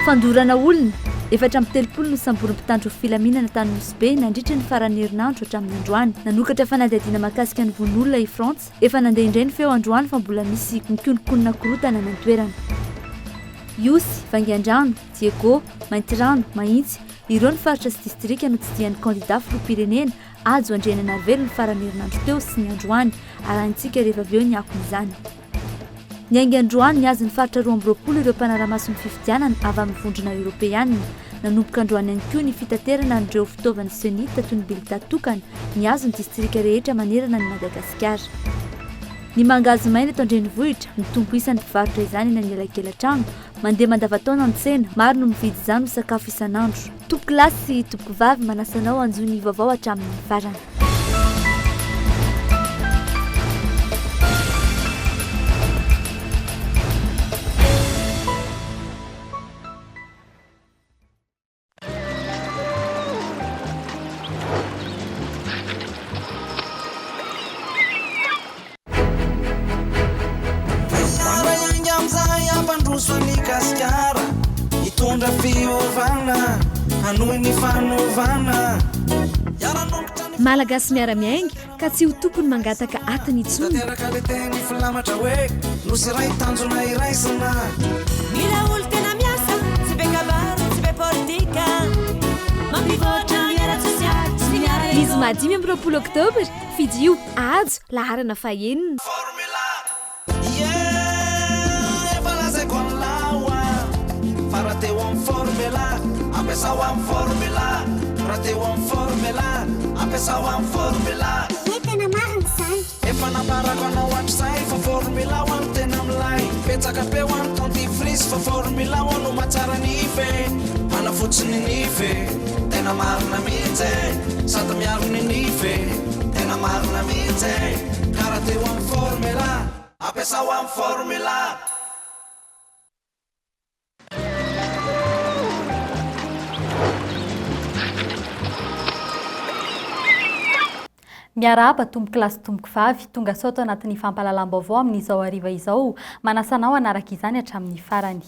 Fandorana olona, 34 nosamborin'ny mpitandro filaminana tany Nosy Be nandritra ny faran'ny herinandro hatramin'ny androany. Nanokatra fanadihadiana mahakasika ny vono olona i Frantsa. Efa nandeha indray ny feo androany fa mbola misy mikononkonona korontana any an-toerana. Ihosy, Vaingandrano, Diego, Maintirano, Mahitsy, ireo ny faritra sy distrika notsidihan'ny kandida filoham-pirenena Hajo Andrianainarivelo ny faran'ny herinandro teo sy ny androany. Arahintsika rehefa avy eo ny akon'izany. Niainga androany nihazo ny faritra 22 ireo mpanara-maso ny fifidianana avy amin'ny Vondrona Eoropeanina. Nanomboka androany ihany koa ny fitaterana an'ireo fitaovan'ny Cenit toy ny bileta tokana nihazo ny distrika rehetra manerana an'i Madagasikara. Ny mangahazo maina eto an-drenivohitra, mitombo isa ny mpivarotra izany eny anelakelan-trano, mandeha mandavantaona ny tsena, maro no mividy izany ho sakafo isan'andro. Tompokolahy sy tompokovavy manasa anao hanjohy ny vaovao hatramin'ny farany. Hiara-hiainga amin'izay hampandroso an'i Gasikara, hitondra fiovana, hanohy ny fanovana. Hiara-nongotra ny. Malagasy miara-miainga ka tsy ho tompony mangataka atiny intsony. Tanteraka le teny filamatra hoe Nosy iray tanjona iraisana. Mila olo tena miasa, tsy be kabary, tsy be politika, mampivoatra ny ara-tsosialy sy ny ara-ekonomika. Ny zoma 25 oktobra, fidio Hajo, laharana fahenina. Formula Yeah efa lazaiko an'lah hoa Fa raha teo amin'ny formula Ampiasao amin'ny formula Raha teo amin'ny formula Ampiasao amin'ny formula. Ie tena marina izany. Efa nambarako anao hatrizay fa formula hoa no tena milay Betsaka be hoa ny dentifrice fa formula hoa no mahatsara nify e Manafotsy ny nify e Tena marina mihitsy e Sady miaro ny nify e Tena marina mihitsy e Ka raha teo amin'ny formula Ampiasao amin'ny formula. Miarahaba tompokolahy sy tompokovavy, tonga soa ato anatin'ny fampahalalam-baovao amin'izao hariva izao, manasa anao hanaraka izany hatramin'ny farany.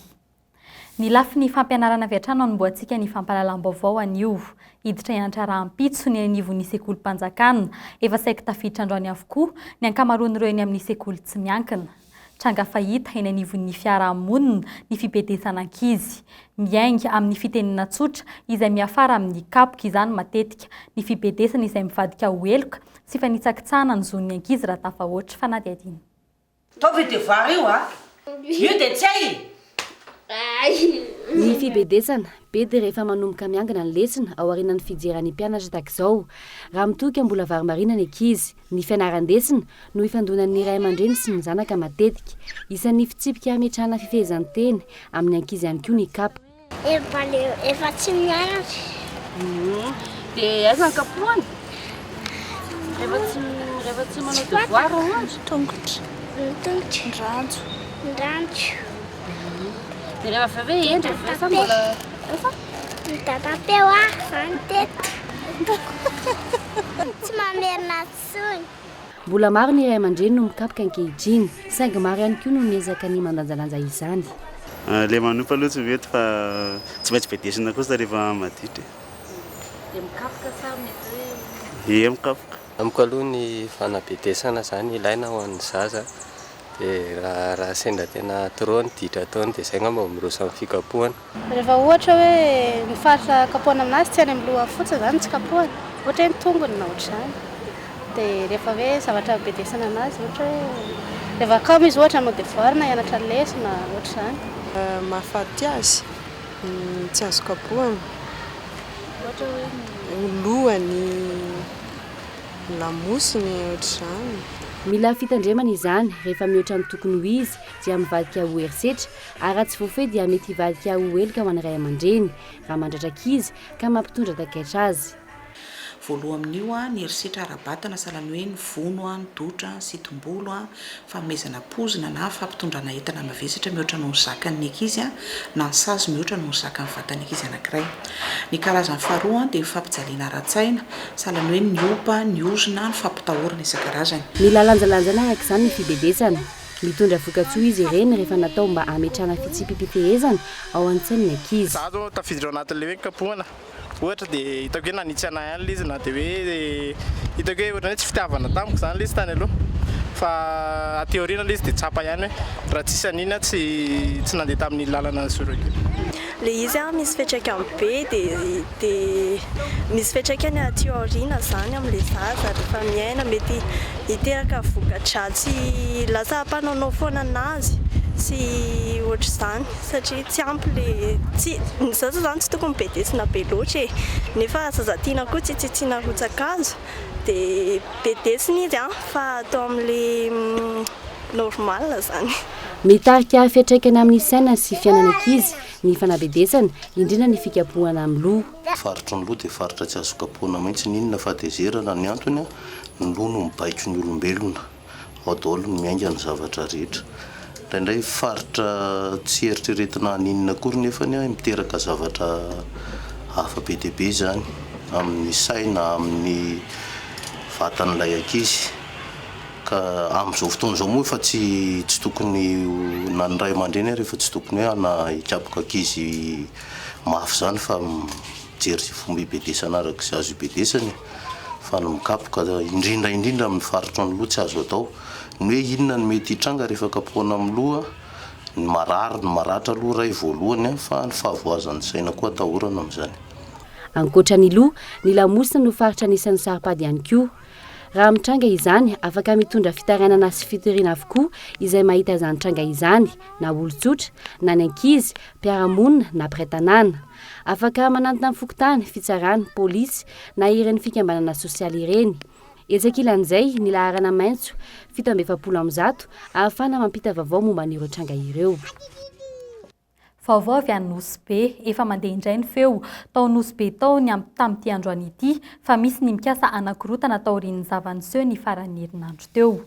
Ny lafiny fampianarana avy hatrany no hanombohantsika ny fampahalalam-baovao anio. Hiditra hianatra rahampitso ny eny anivon'ny sekolim-panjakana. Efa saiky tafiditra androany avokoa ny ankamaroan'ireo eny amin'ny sekoly tsy miankina. Tranga fahita eny anivon'ny fiarahamonina ny fibedesana ankizy. Miainga amin'ny fitenena tsotra izay miafara amin'ny kapoka izany matetika ny fibedesana izay mivadika ho heloka sy fanitsakitsahana ny zon'ny ankizy raha tafahoatra. Fanadihadiana. Ataovy io devoir io a! Io dia tsy hay! Ny fibedesana, bedy rehefa manomboka miangona ny lesona aorianan'ny fijeran'ny mpianatra tahaka izao. Raha mitohika mbola varimarina ny ankizy. Ny fianaran-desona no ifandonan'ny ray aman-dreny sy ny zanaka matetika. Isan'ny fitsipika hametrahana fifehezan-teny amin'ny ankizy ihany koa ny kapa. Efa le efa tsy mianatra. Dia aiza ny kapohana? Rehefa tsy rehefa tsy manao devoir ohatra? Tongotra. Ny tongotra. Ny ranjo. Ny ranjo. Dia rehefa avy eo ve hendry ve sa mbola asa? Ny dadabe hoa zany teto. Tsy mamerina intsony. Mbola maro ny ray aman-dreny no mikapoka ankehitriny, saingy maro ihany koa no miezaka ny mandanjalanja izany. Le manompa aloha tsy mety fa tsy maintsy bedesina kosa rehefa maditra e. Dia mikapoka sa mety hoe. Ie mikapoka. Amiko aloha ny fanabedesana zany ilaina ho an'ny zaza dia raha raha sendra tena trop ny ditra ataony dia zay angamba vao miroso amin'ny fikapohana. Rehefa ohatra hoe ny faritra kapohana aminazy tsy any amin'ny lohany fotsiny izany no tsy kapohana, ohatra hoe ny tongony na ohatr'izany. Dia rehefa hoe zavatra bedesana anazy ohatra hoe rehefa kamo izy ohatra hanao devoir na hianatra lesona ohatr'izany. Mahafaty azy, tsy azo kapohana, ny lohany, ny lamosiny, ohatr'izany. Mila fitandremana izany, rehefa mihoatra ny tokony ho izy dia mivadika ho herisetra ary raha tsy voafehy dia mety hivadika ho heloka ho an'ny ray aman-dreny raha mandratra ankizy ka mampitondra takaitra azy. Voaloha amin'io ny herisetra ara-batana sahala ny hoe ny vono, ny dotra, ny sintom-bolo, fanomezana poizina na fampitondrana entana mavesatra mihoatra noho ny zakan'ny ankizy na ny sazy mihoatra noho ny zakan'ny vatan'ny ankizy anankiray. Ny karazany faharoa dia ny fampijaliana ara-tsaina sahala ny hoe ny ompa, ny ozona, ny fampitahorana isan-karazany. Mila lanjalanjaina araka izany ny fibedesana. Mitondra vokatsoa izy ireny rehefa natao mba hametrahana fitsipi-pifehezana ao an-tsain'ny ankizy. Za zao tafiditra ao anatin'le hoe kapohana ohatra dia hitako hoe nanitsy anah ihany le izy na dia hoe hitako hoe ohatran'ny hoe tsy fitiavana tamiko zany le izy tany aloha fa aty aoriana le izy dia tsapa ihany hoe raha tsisy an'iny aho tsy tsy nandeha tamin'iny lalana nizorako iny. Le izy an misy fiantraikany be dia dia misy fiantraikany aty aoriana zany amin'le zaza rehefa miaina mety hiteraka voka-dratsy lasa hampanaonao foana anazy sy ohatr'izany satria tsy ampy le tsy ny zaza zany tsy tokony bedesina be loatra e nefa zaza tiana koa tsy tsitsiana rotsa-kazo dia bedesina izy an fa atao amin'le normal zany. Mitarika fiantraikany amin'ny saina sy fiainan'ny ankizy ny fanabedesana, indrindra ny fikapohana amin'ny loha. Ny faritry ny loha dia faritra tsy azo kapohana mihitsy, n'inona fahatezerana, ny antony, ny loha no mibaiko ny olombelona, ao daholo no miainga ny zavatra rehetra. Indraindray faritra tsy eritreretina haninona akory nefany miteraka zavatra hafa be dia be izany amin'ny saina, amin'ny vatan'ilay ankizy. Ka amin'izao fotoana izao moa efa tsy tsy tokony ho na ny ray aman-dreny ary efa tsy tokony hoe hana hikapoka ankizy mafy izany fa mijery izay fomba hibedesana araka izay azo hibedesana e! Fa ny mikapoka indrindra indrindra amin'ny faritry ny loha tsy azo atao. Ny hoe inona no mety hitranga rehefa kapohana amin'ny loha, ny marary, ny maratra aloha iray voalohany fa ny fahavoazan'ny saina koa atahorana amin'izany. Ankoatra ny loha, ny lamosina no faritra anisan'ny saro-pady ihany koa. Raha mitranga izany, afaka mitondra fitarainana sy fitoriana avokoa izay mahita izany tranga izany, na olon-tsotra, na ny ankizy, mpiara-monina na mpiray tanàna. Afaka manantona ny fokontany, fitsarana, polisy, na ireny fikambanana sosialy ireny. Etsy ankilan'izay, ny laharana maitso 147 ahafahana mampita vaovao momba an'ireo tranga ireo. Vaovao avy any Nosy Be, efa mandeha indray ny feo tao Nosy Be tao ny tamin'ity androany ity fa misy ny mikasa hanakorotana taorian'ny zava-niseho ny faran'ny herinandro teo.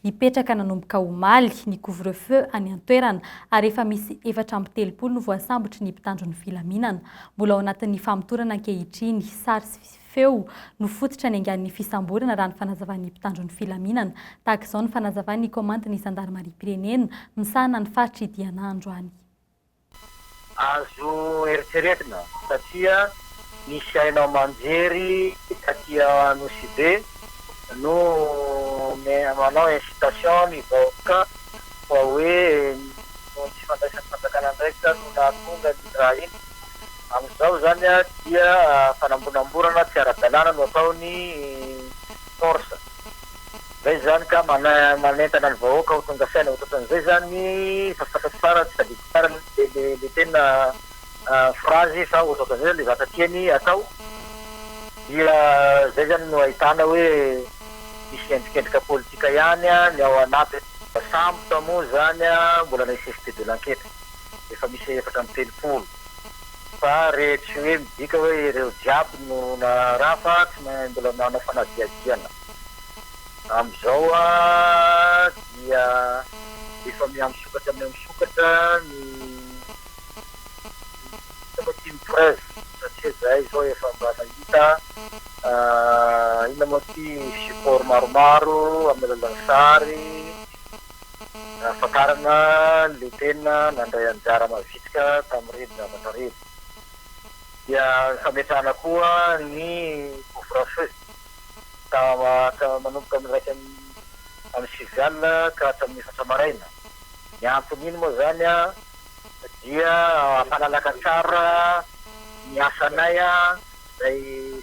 Nipetraka nanomboka omaly ny couvre-feu any an-toerana ary efa misy 34 no voasambotry ny mpitandro ny filaminana. Mbola ao anatin'ny famotorana ankehitriny. Sary sy feo no fototra niaingan'ny fisamborana raha ny fanazavan'ny mpitandro ny filaminana. Tahaka izao ny fanazavan'ny kaomandin'ny zandarimariam-pirenena misahana ny faritr'i Diana androany. Azo eritreretina satria nisy haino aman-jery taty Anosibe no manao incitation ny vahoaka fa hoe noho ny tsy fandraisan'ny fanjakana andraikitra no nahatonga an'iny raha iny. Amin'izao izany dia fanambonamborana tsy ara-dalàna no ataon'ny force. Izay izany ka manentana ny vahoaka ho tonga saina ho tratran'izay izany fa fantatro tsara tsy tadidiko tsara le tena phrase fa ohatrohatran'izay zany le zavatra tiany atao dia izay izany no ahitana hoe misy endrikendrika politika ihany ny ao anatiny. Sambotra moa izany mbola nécessité de l'enquête. Efa misy 34 fa re tsy hoe midika hoe ireo jiaby no naraha fa tsy main mbola manao fanadihadihana amizao dia efa mihamisokatra mihamisokatra ny inona moa ty ny preuve satria zahay zao efa mba nahita inona moa ty support maromaro amin'ny alalan'ny sary Nahafantarana le tena nandray anjara mavitrika tamin'ireny zavatra ireny dia ny fametrahana koa ny couvre feu ka manomboka amin'ny 11 alina ka hatramin'ny efatra maraina. Ny anton'iny moa izany dia hampalalaka tsara ny asanay izay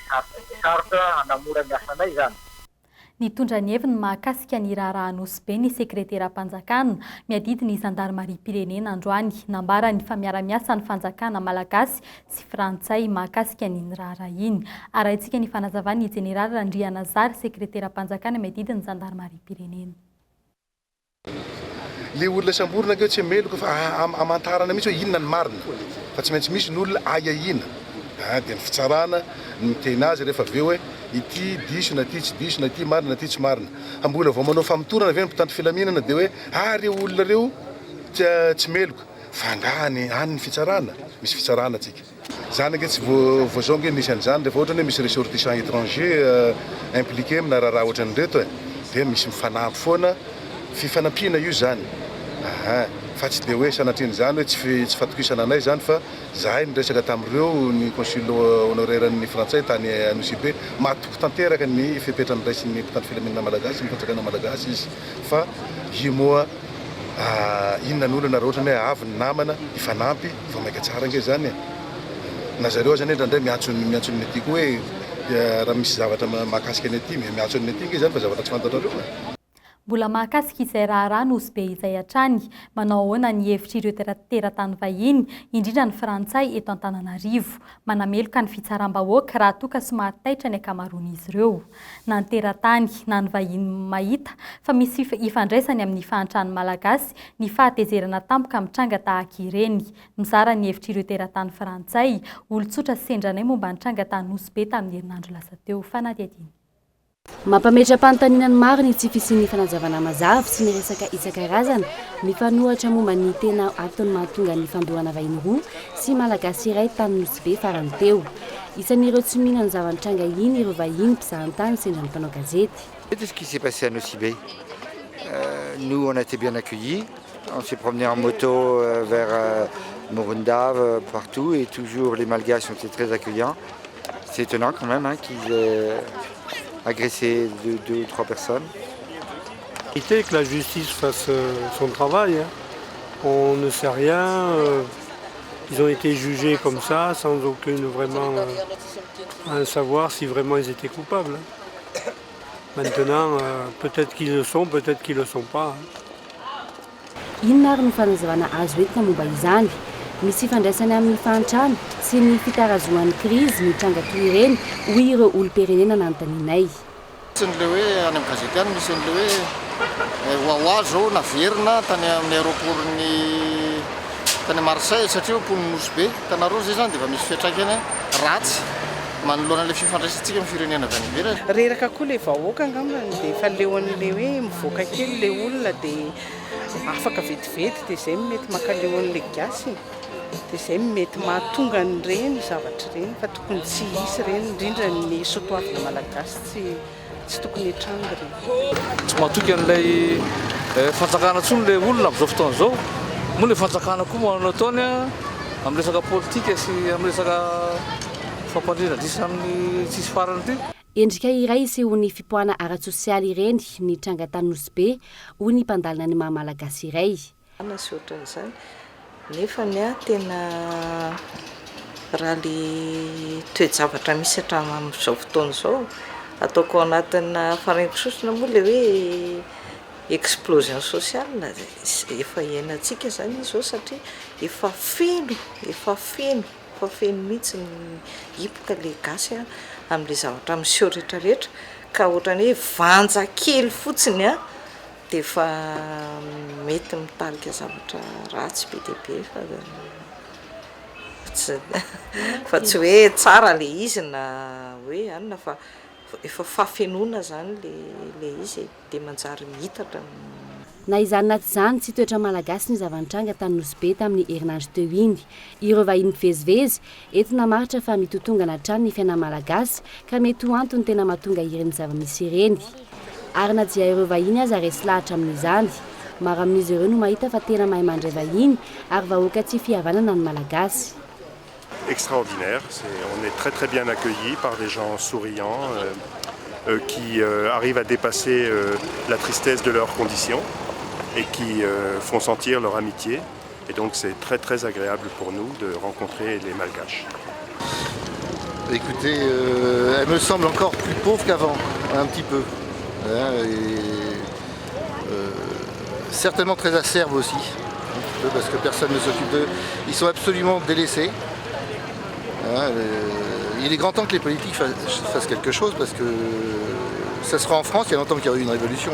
sarotra dia sarotra, hanamora ny asanay izany. Nitondra ny heviny mahakasika ny raharaha Nosy Be ny sekreteram-panjakana miadidy ny zandarimariam-pirenena androany. Nambarany fa miara-miasa ny fanjakana malagasy sy frantsay mahakasika an'iny raharaha iny. Arahintsika ny fanazavan'ny jeneraly Randrianazary, sekreteram-panjakana miadidy ny zandarimariam-pirenena. Le olona samborina ange tsy meloka fa amantarana mihitsy hoe inona ny marina fa tsy maintsy misy ny olona ahiahiana a dia ny fitsarana no miteny azy rehefa avy eo hoe ity diso na ity tsy diso na ity marina na ity tsy marina fa mbola vao manao famotorana ve ny mpitandro filaminana dia hoe ah reo olona reo tsy meloka fa angaha any any ny fitsarana misy fitsarana tsika Zany ange tsy vao zao ange nisy an'izany, rehefa ohatrany hoe misy ressortissant étranger impliqué amina raharaha ohatran'ireto e, dia misy mifanampy foana. Fifanampiana io izany aa fa tsy dia hoe sanatrian'izany hoe tsy tsy fatokisana anay izany fa zahay niresaka tamin'ireo ny consul honoraire ny frantsay tany Anosibe matoky tanteraka ny fepetra noraisin'ny mpitandro filaminana malagasy ny fanjakana malagasy izy fa io moa inona ny olana raha ohatra ny hoe avy ny namana hifanampy vao maika tsara ange izany e! Na zareo aza anie indraindray miantso miantso ny aty koa hoe raha misy zavatra mahakasika ny aty miantso ny aty ange izany fa zavatra tsy fantatrareo e! Mbola mahakasika izay raharaha Nosy Be izay hatrany, manao ahoana ny hevitr'ireo teratany vahiny, indrindra ny frantsay eto Antananarivo? Manameloka ny fitsaram-bahoaka raha toa ka somary taitra ny ankamaroan'izy ireo. Na ny teratany na ny vahiny mahita fa misy ifandraisany amin'ny fahantran'ny Malagasy ny fahatezerana tampoka mitranga tahaka ireny. Mizara ny hevitr'ireo teratany frantsay, olon-tsotra sendra anay momba ny tranga tany Nosy Be tamin'ny herinandro lasa teo. Fanadihadiana. Mampametra-panontaniana ny maro ny tsy fisian'ny fanazavana mazava sy ny resaka isan-karazany mifanohitra momba ny tena antony mahatonga ny fandorana vahiny roa sy Malagasy iray tany Nosy Be farany teo. Isan'ireo tsy mino ny zava-nitranga iny ireo vahiny mpizahantany sendra ny mpanao gazety. Tout ce qui s'est passé à Nosy Be, nous on a été bien accueillis, on s'est promené en moto vers Morondava, partout et toujours les Malgaches ont été très accueillants. C'est étonnant quand même hein, qu'ils aient agressé deux, deux ou trois personnes. Que la justice fasse son travail. Hein. On ne sait rien. Ils ont été jugés comme ça, sans aucune vraiment euh, savoir si vraiment ils étaient coupables. Maintenant, peut-être qu'ils le sont, peut-être qu'ils ne le sont pas. Inona ary no fanazavana azo entina momba izany? Misy ifandraisany amin'ny fahantrana sy ny fitarazohan'ny krizy ny tranga toy ireny, hoy ireo olom-pirenena nanontanianay. Misy an'ilay hoe any amin'ny gazety any misy an'ilay hoe Wawa izao naverina tany amin'ny aéroport-n'ny tany Marseille satria mponin'i Nosy Be. Hitanareo izay izany dia efa misy fiantraikany ratsy manoloana ilay fifandraisantsika amin'ny firenena avy any ivelany. Reraka koa ilay vahoaka angambany dia efa leon'ilay hoe mivoaka kely ilay olona dia afaka vetivety dia izay no mety mankaleo an'ilay gasy e! dia izay no mety mahatonga an'ireny zavatra ireny fa tokony tsy hisy ireny indrindra ny soatoavina malagasy tsy tsy tokony hitranga ireny. Tsy matoky an'ilay fanjakana intsony ilay olona amin'izao fotoana izao, moa ilay fanjakana koa manao ny ataony amin'ny resaka politika sy amin'ny resaka fampandriana adrisa amin'ny tsisy farany ity. Endrika iray isehoan'ny fipoahana ara-tsosialy ireny ny tranga tany Nosy Be, hoy ny mpandalina ny maha Malagasy iray. Ana sy ohatran'izany nefa ny ahy tena raha le toe-javatra misy hatramin'izao fotoana izao ataoko ao anatina faraingo sosona moa le hoe explosion sociale efa iainantsika izany izy izao satria efa feno efa feno efa feno mihitsy ny hipoka le gasy a amin'le zavatra miseho rehetrarehetra ka ohatran'ny hoe vanja kely fotsiny a dia efa mety mitarika zavatra ratsy be dia be fa tsy fa tsy hoe tsara le izy na hoe anona fa efa fahafenoana zany le le izy e, dia manjary miitatra. Na izany na tsy izany, tsy toetra malagasy ny zava-nitranga tany Nosy Be tamin'ny herinandro teo iny. Ireo vahiny mpivezivezy, eto namaritra fa mitotongana hatrany ny fiainan'ny Malagasy ka mety ho antony tena mahatonga ireny zava-misy ireny. Ary na dia ireo vahiny aza resy lahatra amin'izany. Maro amin'izy ireo no mahita fa tena mahay mandray vahiny ary vahoaka tia fihavanana ny Malagasy. Extraordinaire, on est très très bien accueillis par des gens souriants qui arrivent à dépasser la tristesse de leurs conditions et qui font sentir leur amitié et donc c'est très très agréable pour nous de rencontrer les malgaches. Écoutez, euh, elle me semble encore plus pauvre qu'avant, un petit peu. Hein, et, euh, certainement très acerbe aussi, un petit peu, parce que personne ne s'occupe d'eux. Ils sont absolument délaissés. Hein, euh, il est grand temps que les politiques fassent quelque chose parce que ça sera en France, il y a longtemps qu'il y a eu une révolution.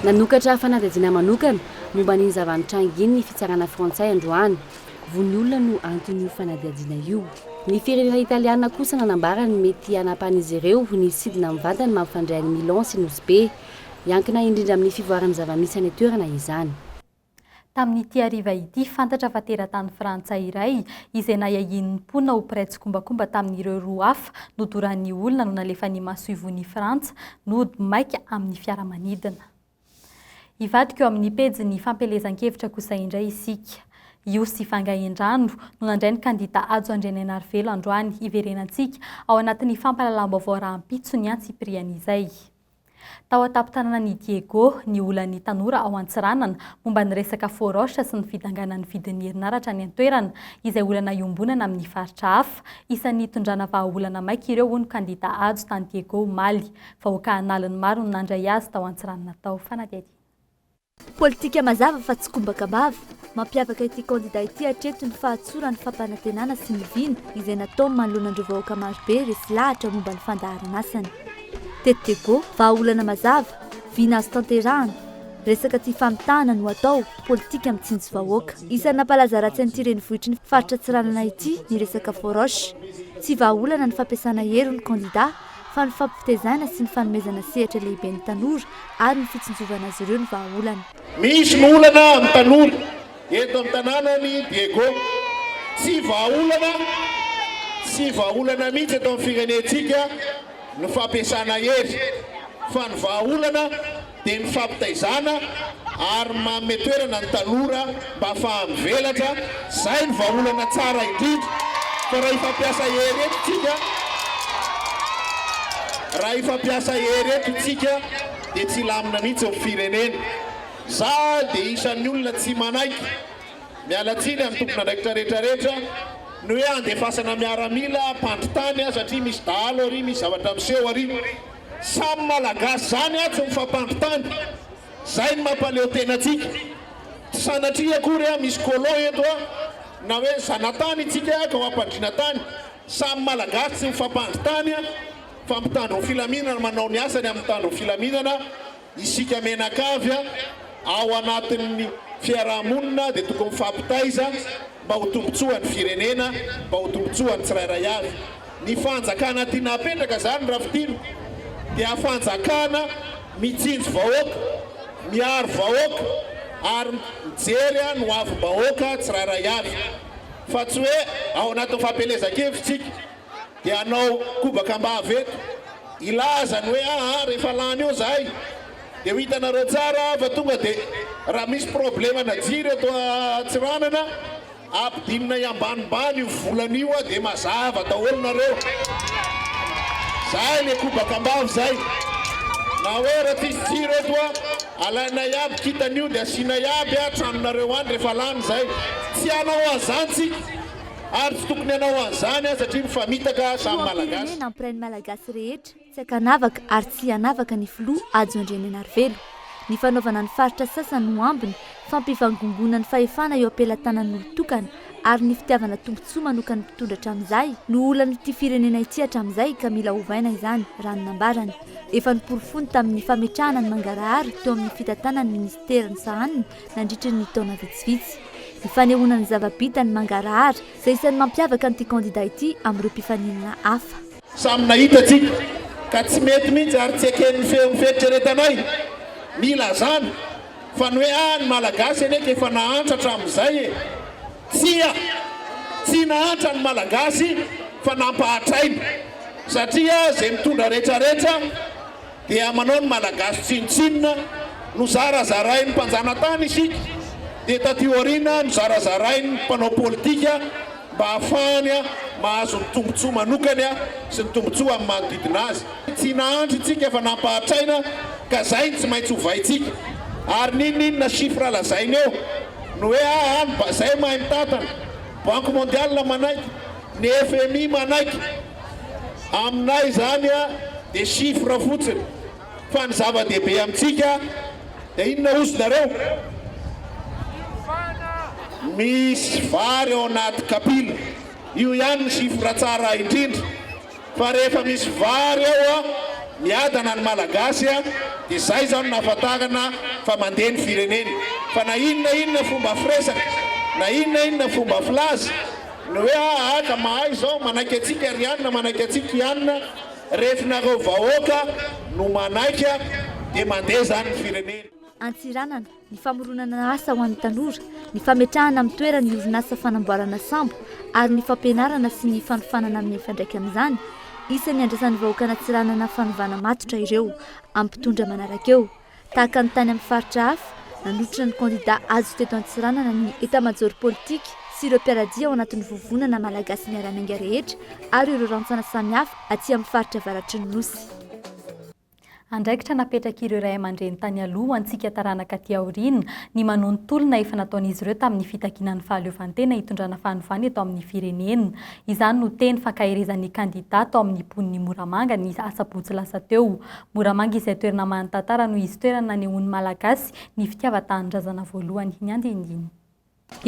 Nanokatra fanadihadiana manokana momba an'iny zava-nitranga iny ny fitsarana frantsay androany. Vono olona no anton'io fanadihadiana io. Ny firenena italiana kosa nanambara ny mety hanapahan'izy ireo ny sidina mivantana mampifandray an'i Milan sy Nosy Be. Hiankina indrindra amin'ny fivoaran'ny zava-misy any an-toerana izany. Tamin'ity hariva ity, fantatra fa teratany frantsay iray, izay nahiahian'ny mponina ho mpiray tsikombakomba tamin'ireo roa hafa nodoran'ny olona no nalefan'ny masoivohon'i Frantsa nody maika amin'ny fiaramanidina. Hivadika eo amin'ny pejin'ny fampielezan-kevitra kosa indray isika. Io sy Vangaindrano no nandray ny kandida Hajo Andrianainarivelo androany. Hiverenantsika ao anatin'ny fampahalalam-baovao rahampitso ny antsipirian'izay. Tao an-tampon-tanànan'i Diego, ny olan'ny tanora ao Antsiranana momba ny resaka faux roche sy ny fidanganan'ny vidin'ny herinaratra any an-toerana, izay olana iombonana amin'ny faritra hafa. Isan'ny nitondrana vahaolana maika ireo, hoy ny kandida Hajo tany Diego omaly. Vahoaka an'aliny maro no nandray azy tao Antsiranana tao. Fanadihadiana. Politika mazava fa tsy kombaka am-bava. Mampiavaka ity kandida ity hatreto ny fahatsoran'ny fampanantenana sy ny vina izay nataony manoloana an'ireo vahoaka marobe resy lahatra momba ny fandaharan'asany. Teto Diego, vahaolana mazava, vina azo tanterahana, resaka tsy ifamitahana no atao, politika mitsinjo vahoaka. Isan'ny nampalaza ratsy an'ity renivohitry ny faritra Antsiranana ity ny resaka faux roche. Tsy vahaolana ny fampiasana hery hoy ny kandida fa ny fampitezaina sy ny fanomezana sehatra lehibe ny tanora ary ny fitsinjovana azy ireo no vahaolana. Misy ny olana amin'ny tanora eto amin'ny tanànan'i Diego. Tsy vahaolana, tsy vahaolana mihitsy eto amin'ny firenentsika ny fampiasana hery fa ny vahaolana dia ny fampitaizana ary manome toerana ny tanora mba afaha mivelatra, zay ny vahaolana tsara indrindra fa raha hifampiasa hery eto tsika, raha hifampiasa hery eto tsika dia tsy hilamina mihitsy ny firenena, za dia isan'ny olona tsy manaiky, miala tsiny amin'ny tompon'andraikitra rehetra rehetra, ny hoe andefasana miaramila hampandry tany satria misy dahalo ary, misy zavatra miseho ary. Samy Malagasy zany ah tsy mifampandry tany, zay ny mampaleo tena antsika, tsy sanatria akory ah misy colon eto ah na hoe zanatany itsika ka ho ampandriana tany, samy Malagasy tsy mifampandry tany ah fa mpitandro ny filaminana manao ny asany amin'ny mpitandro ny filaminana, Isika mianakavy ao anatin'ny fiaraha-monina dia tokony mifampitaiza mba ho tombontsoan'ny firenena, mba ho tombontsoan'ny tsirairay avy. Ny fanjakana tiana hapetraka izany raha fintinina dia fanjakana mitsinjo vahoaka, miaro vahoaka ary mijery ny hoavim-bahoaka tsirairay avy fa tsy hoe ao anatin'ny fampielezan-kevitra isika dia hanao kobaka am-bava eto hilaza ny hoe aa rehefa lany eo zahay dia ho hitanareo tsara fa tonga dia raha misy problema-na jiro eto Antsiranana ampidininay ambanimbany io volana io dia mazava daholo nareo. Zay le kobaka am-bava zay. Na hoe raha tsisy jiro eto alainay aby kintana io dia asianay aby tranonareo any rehefa lany zay. Tsy hanao an'izany tsika. Ary tsy tokony hanao an'izany aho satria mifamitaka samy Malagasy. Filoham-pirenena hampiray ny Malagasy rehetra, tsy ankanavaka ary tsy hanavaka ny filoha Hajo Andrianainarivelo. Ny fanaovana ny faritra sasany ho ambiny, fampivangongoana ny fahefana eo am-pelatanan'olon-tokana ary ny fitiavana tombontsoa manokan'ny mpitondra hatramin'izay no olan'ity firenena ity hatramin'izay ka mila ovaina izany, raha ny nambarany. Efa noporofoiny tamin'ny fametrahana ny mangarahara teo amin'ny fitantanany ny minisitera nosahaniny nandritra ny taona vitsivitsy. Ny fanehoana ny zava-bita ny mangarahara, izay isan'ny mampiavaka an'ity kandida ity amin'ireo mpifaninana hafa. Samy nahita tsika ka tsy mety mihitsy ary tsy eken'ny feon'ny fieritreretanay ny hilazana fa ny hoe ah ny Malagasy anie ka efa nahantra hatramin'izay e! Tsia! Tsy nahantra ny Malagasy fa nampahatraina satria izay mitondra retraretra dia manao ny Malagasy tsinontsinona, nozarazarain'ny mpanjanatany isika, dia taty aoriana nozarazarain'ny mpanao politika mba hahafahany mahazo ny tombontsoa manokany sy ny tombontsoa amin'ny manodidina azy. Tsy nahantra isika fa nampahatraina ka zay no tsy maintsy ovaintsika. Ary n'inon'inona chiffre lazaina eo, ny hoe aa ny zay mahay mitantana, Banque mondiale manaiky, ny FMI manaiky, Aminay izany dia chiffre fotsiny fa ny zava-dehibe amintsika dia inona ozy nareo? Misy vary ao anaty kapila, io ihany ny chiffre tsara indrindra fa rehefa misy vary ao miadana ny Malagasy dia zay izao no nahafantarana fa mandeha ny firenena fa na inona inona fomba firesaka na inona inona fomba filaza Ny hoe aa ka mahay zao, manaiky antsika ry anona, manaiky antsika i anona, ref nareo vahoaka no manaiky dia mandeha zany ny firenena. Antsiranana, ny famoronana asa ho an'ny tanora, ny fametrahana amin'ny toerany ny orinasa fanamboarana sambo ary ny fampianarana sy ny fanofanana mifandraika amin'izany, isan'ny andrasan'ny vahoakan'Antsiranana fanovana matotra ireo amin'ny mpitondra manaraka eo. Tahaka ny tany amin'ny faritra hafa, nanotrona ny kandidà Hajo teto Antsiranana ny etamajaoro politika sy ireo mpiara-dia ao anatin'ny vovonana Malagasy Miara-Miainga rehetra ary ireo rantsana samihafa aty amin'ny faritra avaratry ny Nosy. Andraikitra napetrak'ireo ray aman-dreny tany aloha ho antsika taranaka aty aoriana ny manohy ny tolona efa nataon'izy ireo tamin'ny fitakiana ny fahaleovantena hitondrana fanovana eto amin'ny firenena. Izany no teny fankaherezan'ny kandidà tao amin'ny mponin'i Moramanga ny asabotsy lasa teo. Moramanga izay toerana manan-tantara noho izy toerana nanehoan'ny Malagasy ny fitiavan-tanindrazana voalohany. Ny andinindiny.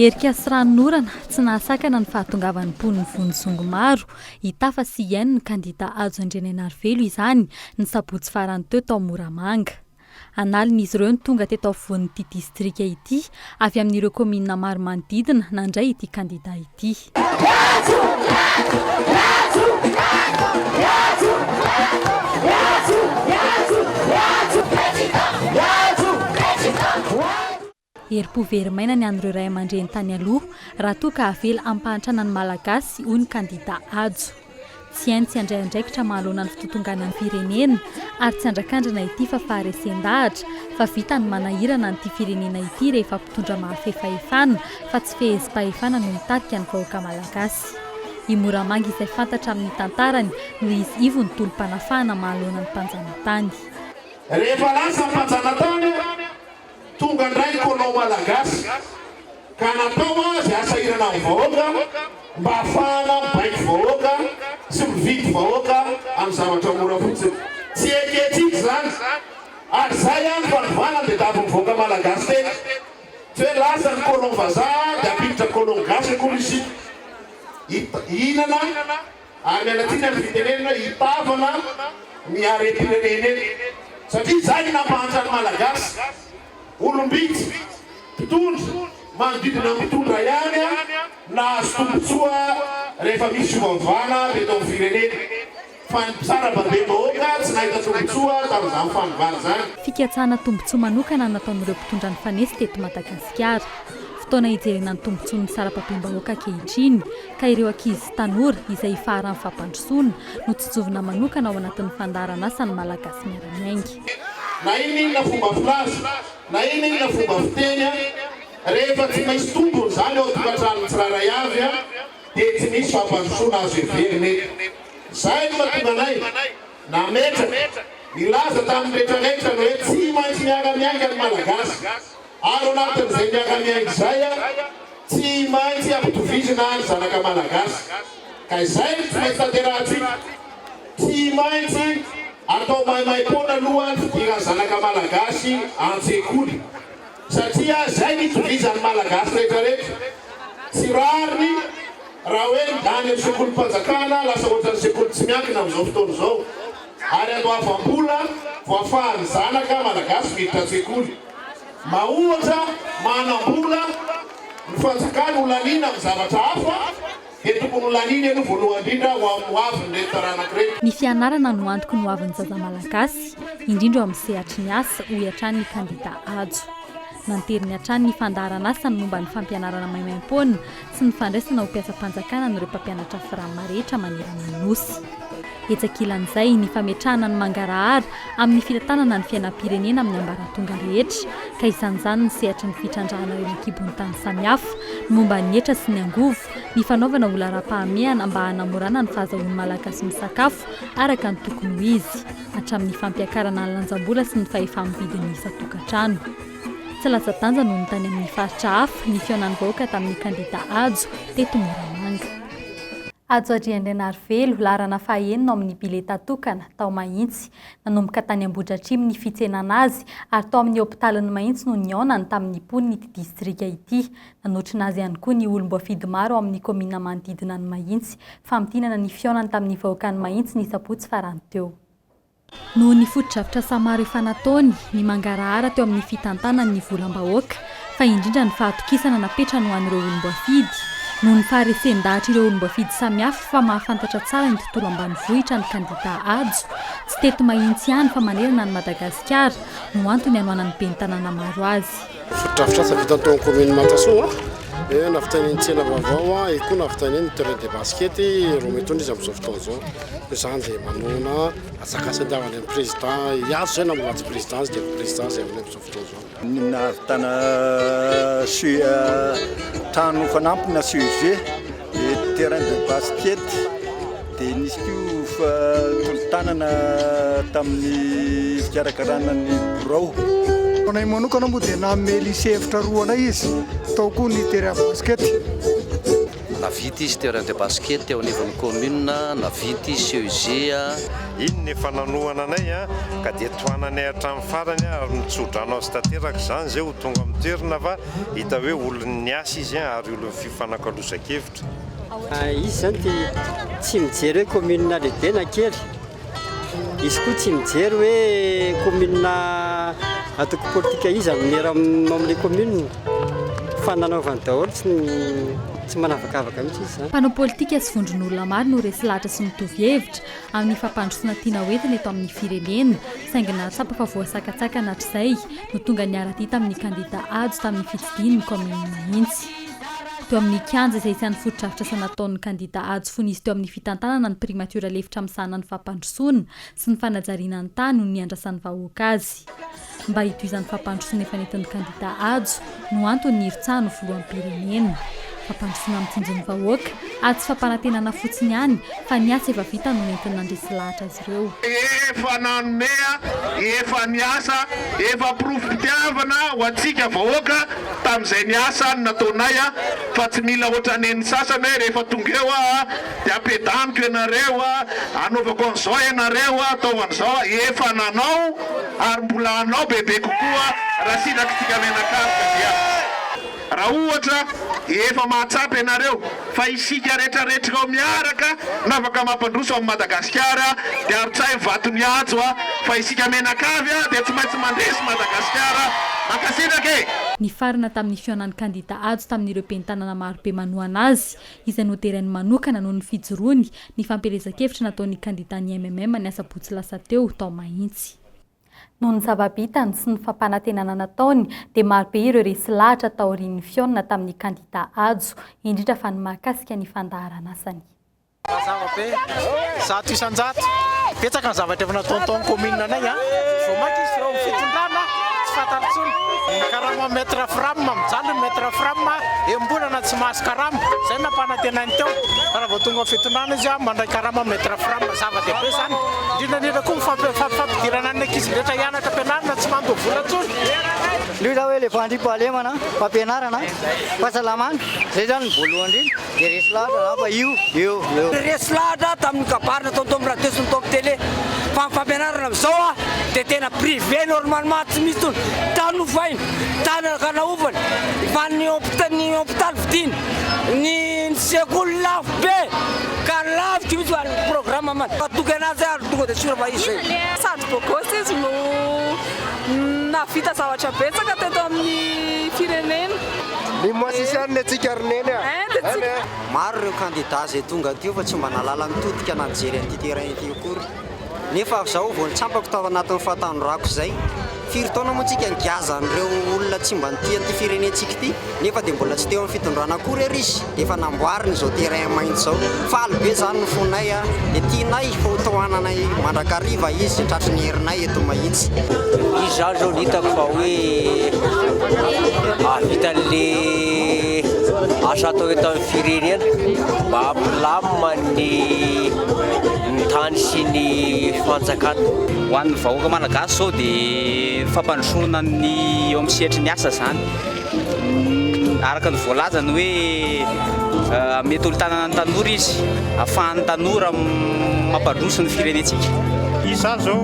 Erika sy ranonorana, tsy nahasakana ny fahatongavan'ny mponin'i Vonizongo maro hitafa sy hihaino ny kandida Hajo Andrianainarivelo izany ny sabotsy farany teo tao Moramanga. An'aliny izy ireo no tonga teto afovoan'ity distrika ity avy amin'ireo kaominina maro manodidina nandray ity kandida ity. Herim-po very maina ny an'ireo ray aman-dreny tany aloha raha toa ka avela hampahantrana ny Malagasy, hoy ny kandida Hajo. Tsy hainy tsy handray andraikitra manoloana ny fitotonganan'ny firenena ary tsy andrakandrana ity fa faharesen-dahatra fa vita ny manahirana an'ity firenena ity rehefa mpitondra mahafehy fahefana fa tsy fehezim-pahefana no mitarika ny vahoaka Malagasy. I Moramanga izay fantatra amin'ny tantarany noho izy ivon'ny tolom-panafahana manoloana ny mpanjanatany. Rehefa lasa ny mpanjanatany, Tonga indray ny colon malagasy ka natao azy hasahirana ny vahoaka mba hafahana mibaiko vahoaka sy mividy vahoaka amin'ny zavatra mora fotsiny. Tsy ekentsika izany ary izay ihany fanovana ny tediavin'ny vahoaka malagasy teto. Tsy hoe lasa ny colon vazaha dia hampiditra colon gasy akory isika. Hihinana Ary miala tsiny amin'ny fitenenana hoe hitavana ny harem-pirenena eto satria izay no nampahantra ny Malagasy. Olom-bitsy, mpitondra, manodidina ny mpitondra ihany nahazo tombontsoa rehefa misy fiovaovana teto amin'ny firenena fa ny mpisarababem-bahoaka tsy nahita tombontsoa tamin'izany fanovana izany. Fikatsahana tombontsoa manokana nataon'ireo mpitondra nifanesy teto Madagasikara. Fotoana hijerena ny tombontsoan'ny sarababem-bahoaka ankehitriny ka ireo ankizy sy tanora izay ifaharan'ny fampandrosoana no tsinjovina manokana ao anatin'ny fandaharan'asan'ny Malagasy Miara-Miainga. Na inona inona fomba filaza, na inona inona fomba fiteny, rehefa tsy misy tombony izany ao an-tokantranon'ny tsirairay avy dia tsy misy fampandrosoana azo heverina eto. Izay no mahatonga anay nametraka, nilaza tamin'ny rehetrarehetra ny hoe tsy maintsy miara-miainga ny Malagasy. Ary ao anatin'izay miara-miainga izay, tsy maintsy ampitovizina ny zanaka Malagasy. Ka izay no tsy maintsy tanterahantsika. Tsy maintsy atao maimaim-poana aloha ny fidiran'ny zanaka Malagasy an-tsekoly. Satria izay no itovizan'ny Malagasy rehetrarehetra. Tsy rariny raha hoe ny any amin'ny sekolim-panjakana lasa ohatran'ny sekoly tsy miankina amin'izao fotoana izao. Ary andoavam-bola vao afahan'ny zanaka Malagasy miditra an-tsekoly. Ma ohatra manam-bola ny fanjakana ho laniana amin'ny zavatra hafa dia tokony ho laniany aloha voalohany indrindra ho amin'ny hoavin'ireto taranaka ireto. Ny fianarana no antoky ny hoavin'ny zaza malagasy, indrindra eo amin'ny sehatry ny asa, hoy hatrany ny kandida Hajo. Nanteriny hatrany ny fandaharan'asany momba ny fampianarana maimaimpoana sy ny fandraisana ho mpiasam-panjakana an'ireo mpampianatra Fram rehetra manerana ny Nosy. Etsy ankilan'izay, ny fametrahana ny mangarahara amin'ny fitantanana ny fiainam-pirenena amin'ny ambaratonga rehetra, ka isan'izany ny sehatry ny fitrandrahana eo an-kibon'ny tany samihafa, ny momba ny hetra sy ny angovo, ny fanaovana ho laharam-pahamehana mba hanamorana ny fahazahoan'ny Malagasy misakafo araka ny tokony ho izy, hatramin'ny fampiakarana ny lanjam-bola sy ny fahefa-mividin'ny isan-tokantrano. Tsy latsa-danja noho ny tany amin'ny faritra hafa ny fihaonan'ny vahoaka tamin'ny kandida Hajo teto Moramanga. Hajo Andriandrianarivelo, laharana fahaenina ao amin'ny bileta tokana, tao Mahitsy. Nanomboka tany Ambohidratrimo ny fitsenana azy ary tao amin'ny hopitalin'i Mahitsy no nihaonany tamin'ny mponin'ity distrika ity. Nanotrona azy ihany koa ny olom-boafidy maro ao amin'ny kaominina manodidina an'i Mahitsy. Famintinana ny fihaonany tamin'ny vahoakan'i Mahitsy ny sabotsy farany teo. Noho ny fotodrafitrasa maro efa nataony, ny mangarahara teo amin'ny fitantanany ny volam-bahoaka, fa indrindra ny fahatokisana napetrany ho an'ireo olom-boafidy. Noho ny faharesen-dahatr'ireo olom-boafidy samihafa fa mahafantatra tsara ny tontolo ambanivohitra ny kandida Hajo, tsy teto Mahitsy ihany fa manerana an'i Madagasikara, no antony hanohanan'ny ben'ny tanàna maro azy. Fotodrafitrasa vita tao amin'ny kaominina Mantasoa. Hoe nahavitainy ny tsena vaovao, eo koa nahavitainy ny terrain de basket, roa mitondra izy amin'izao fotoana izao. Noho izany dia manohana antsakasandavana ny président, hiazo izay na mbola tsy président izy dia efa président izay aminay amin'izao fotoana izao. Ny nahavitana trano fanampiny na CEG dia terrain de basket dia nisy koa tolo-tanana tamin'ny fikarakarana ny birao. Ho anay manokana moa dia nanome lycée efitra roa anay izy, tao koa ny terrain basket. Navita izy terrain de basket teo anivon'ny commune, navita izy CEG. Iny no efa nanohana anay ka dia tohananay hatramin'ny farany ary mitsodrano azy tanteraka izany izay ho tonga amin'ny toerana fa hita hoe olon'ny asa izy ary olon'ny fifanakalozan-kevitra. Izy izany dia tsy mijery hoe commune lehibe na kely, izy koa tsy mijery hoe commune antoko politika iza no miera amin'ilay commune fa nanaovany daholo tsy tsy manavakavaka mihitsy izy izany. Mpanao politika sy vondron'olona maro no resy lahatra sy mitovy hevitra amin'ny fampandrosoana tiana hoentina eto amin'ny firenena, saingy nahatsapa fa voasakatsakana hatrizay no tonga niara-dia tamin'ny kandida Hajo tamin'ny fitsidiany ny kaominina Mahitsy. Teo amin'ny kianja izay isan'ny fotodrafitrasa nataon'ny kandida Hajo fony izy teo amin'ny fitantanana ny primatiora lefitra misahana ny fampandrosoana sy ny fanajariana ny tany no niandrasan'ny vahoaka azy. Mba hitohizan'ny fampandrosoana efa nentin'ny kandida Hajo no antony nirotsahany ho filoham-pirenena. Fampandrosoana mitsinjo ny vahoaka ary tsy fampanantenana fotsiny ihany fa ny asa efa vita no nentiny nandresy lahatra azy ireo. Efa nanome, efa niasa, efa porofom-pitiavana ho antsika vahoaka tamin'izay niasa ny nataonay fa tsy mila ohatran'ny sasany hoe rehefa tonga eo aho dia ampiadaniko ianareo, anaovako an'izao ianareo, ataovy an'izao, efa nanao ary mbola hanao bebe kokoa raha sirakitsika mianakavy ka dia. Raha ohatra efa mahatsapa ianareo fa isika rehetra rehetra ao miaraka no afaka mampandroso an'i Madagasikara dia arotsahy ny vaton'i Hajo a! fa isika mianakavy a dia tsy maintsy mandresy Madagasikara! Mankasitraka e! Nifarana tamin'ny fihaonan'ny kandida Hajo tamin'ireo ben'ny tanàna marobe manohana azy, izay noderainy manokana noho ny fijoroany, ny fampielezan-kevitra nataon'ny kandidan'ny mmm ny asabotsy lasa teo tao Mahitsy. Noho ny zava-bitany sy ny fampanantenana nataony dia marobe ireo resy lahatra taorian'ny fihaonana tamin'ny kandida Hajo, indrindra fa ny mahakasika ny fandaharan'asany. Mazava be, 100%. Betsaka ny zavatra efa nataony tao amin'ny commune anay a. Vao mainka izy eo amin'ny fitondrana, tsy fantany intsony. Ny karama maître fram, mijaly ny maître fram, enim-bolana tsy mahazo karama. Izay no nampanantenainy teo. Fa raha vao tonga amin'ny fitondrana izy, mandray karama maître fram. Zava-dehibe izany. Indrindra indrindra koa ny fampidirana ny ankizy rehetra hianatra am-pianarana tsy mandoa vola intsony. Io zao hoe le fandriampahalemana, fampianarana, fahasalamana, zay zany ny voalohany indrindra, de resy lahatra za fa io, eo, eo. Resy lahatra tamin'ny kabary nataony tao amin'ny radio sy ny tao amin'ny télé fa ny fampianarana amin'izao dia tena privé normalement tsy misy intsony, tany hofaina, tany hanaovana fa ny ny hôpital vidiana, ny sekoly lafo be ka lavitra mihitsy fa ny programme man matoky anazy aho ary tonga dia sûr fa izy zay. Sady beau gosse izy no nahavita zavatra betsaka teto amin'ny firenena. Ny moisissant ny antsika ry neny a! Maro ireo kandida izay tonga teo fa tsy mba nahalala nitodika na nijery an'ity terrain ity akory. Nefa izao vao nitsampako tao anatin'ny fahatanorako izay. Firy taona moa tsika nigaza an'ireo olona tsy mba nitia an'ity firenentsika ity nefa dia mbola tsy teo amin'ny fitondrana akory ary izy dia efa namboariny izao terrain maitso izao. Faly be izany ny fonay a! Dia tianay fa ho tohananay mandrakariva izy izay tratry ny herinay eto Mahitsy. Izy izany izao no hitako fa hoe hahavita an'le asa atao eto amin'ny firenena mba hampilamina ny ny tany sy ny fanjakana. Ho an'ny vahoaka malagasy izao dia fampandrosoana ny eo amin'ny sehatry ny asa izany. Araka ny voalazany hoe hanome tolo-tanana ny tanora izy, ahafahan'ny tanora mampandroso ny firenentsika. Izy izany izao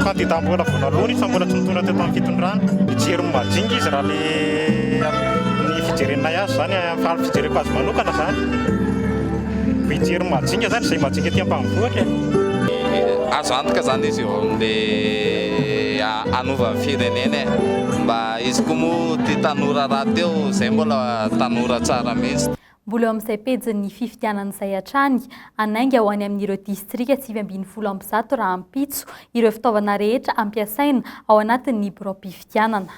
kandida mbola vao naloana izy fa mbola tsy nitondra teto amin'ny fitondrana. Hijery ny majinga izy raha le ny fijerenay azy izany, amin'ny fijereko azy manokana izany. Mijery majinga zany izay majinga aty ambanivohitra e. Azo antoka zany izy eo amin'le hanova ny firenena e. Mba izy koa moa tia tanora rahateo, zay mbola tanora tsara mihitsy. Mbola eo amin'izay pejin'ny fifidianana izay hatrany, hanainga ho any amin'ireo distrika 119 rahampitso ireo fitaovana rehetra ampiasaina ao anatin'ny biraom-pifidianana.